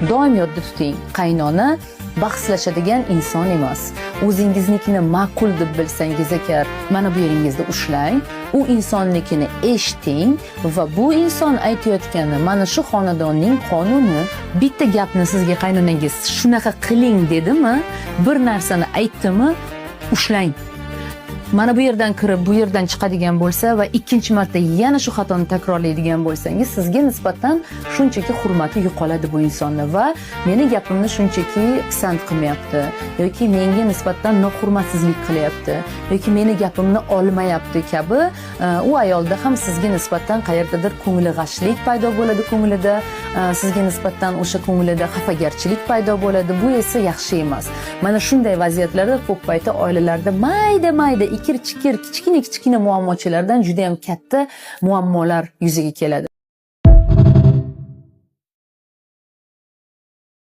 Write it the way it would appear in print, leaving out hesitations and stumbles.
Doim yodda tuting, qaynona bahslashadigan inson emas. O'zingiznikini ma'qul deb bilsangiz agar, mana bu yeringizda ushlang, u insonnikini eshiting va bu inson aytayotgani mana shu xonadonning qonuni. Bitta gapni sizga qaynonangiz "Shunaqa qiling" dedimi, bir narsani aytdimi, ushlang. Mana bu yerdan kirib, bu yerdan chiqadigan bo'lsa va ikkinchi marta yana shu xatoni takrorlaydigan bo'lsangiz, sizga nisbatan shunchaki hurmati yo'qoladi bu insonni va meni gapimni shunchaki pisand qilmayapti yoki menga nisbatan nohurmatsizlik qilyapti yoki meni gapimni olmayapti kabi u ayolda ham sizga nisbatan qayerdadir ko'ngli g'ashlik paydo bo'ladi ko'nglida, sizga nisbatan o'sha ko'nglida xafagarchilik paydo bo'ladi. Bu esa yaxshi emas. Mana shunday vaziyatlarda ko'p paytda oilalarda mayda mayda ikir chikir, kichkina kichkina muammochalardan juda yam katta muammolar yuzaga keladi.